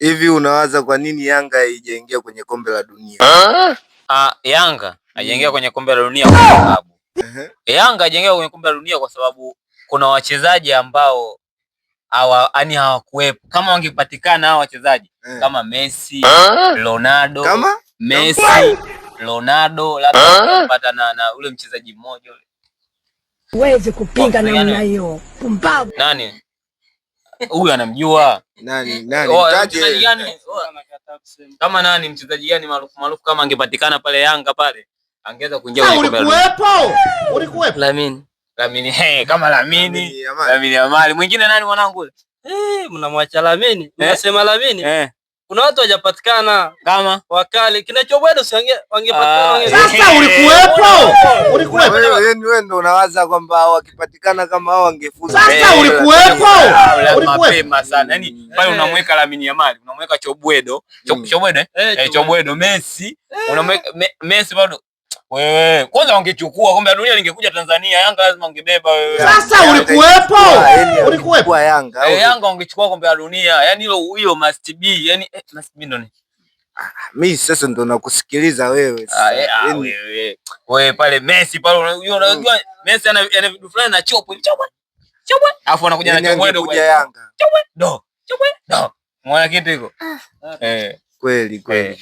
Hivi unawaza kwa nini Yanga haijaingia kwenye kombe la dunia? Ah, Yanga haijaingia kwenye kombe la dunia kwa sababu Yanga haijaingia kwenye kombe la dunia kwa sababu kuna wachezaji ambao hawa yani hawakuwepo. Kama wangepatikana hao wachezaji kama Messi, Ronaldo, kama Messi, Ronaldo, labda kupata na ule mchezaji mmoja ule. Huwezi kupinga namna hiyo. Pumbavu. Nani? Huyu anamjua. Nani nani? Oh, Mtaje. mchezaji gani? Kama nani, mchezaji gani maarufu maarufu kama angepatikana pale Yanga pale angeweza kuingia kwenye kombe la dunia. Ulikuwepo? Ulikuwepo? Lamine. Lamine, hey, kama Lamine, Lamine Yamal. Lamine Yamal. Mwingine nani mwanangu ule? Eh, mnamwacha Lamine. Mnasema Lamine. Kuna watu hawajapatikana. Kama wakali. Kinachobwedo si wangepatikana Sasa ulikuwepo? Ulikuwepo? Wewe ndio unawaza kwamba wakipatikana kama hao wangefuzu. Sasa ulikuwepo? Ulikuwepo? Mapema sana. Yaani pale unamweka Lamine Yamal, unamweka Chobwedo. Chobwedo, eh? Chobwedo. Chobwedo, Messi. Unamweka Messi bado. Wewe kwanza wangechukua kombe la dunia lingekuja Tanzania, Yanga lazima wangebeba wewe. Sasa ulikuwepo? Ulikuwepo? Kwa Yanga. Yanga wangechukua kombe la dunia. Yaani hilo hiyo must be. Yaani must be ndo ni. Mimi sasa ndo nakusikiliza wewe. Ah, wewe. Wewe pale Messi pale unajua Messi ana vitu fulani na chopo. Chopo. Chopo. Alafu anakuja na Chobwedo kwa Yanga. Chobwedo. Chobwedo. Umeona kitu hiko? Kweli kweli.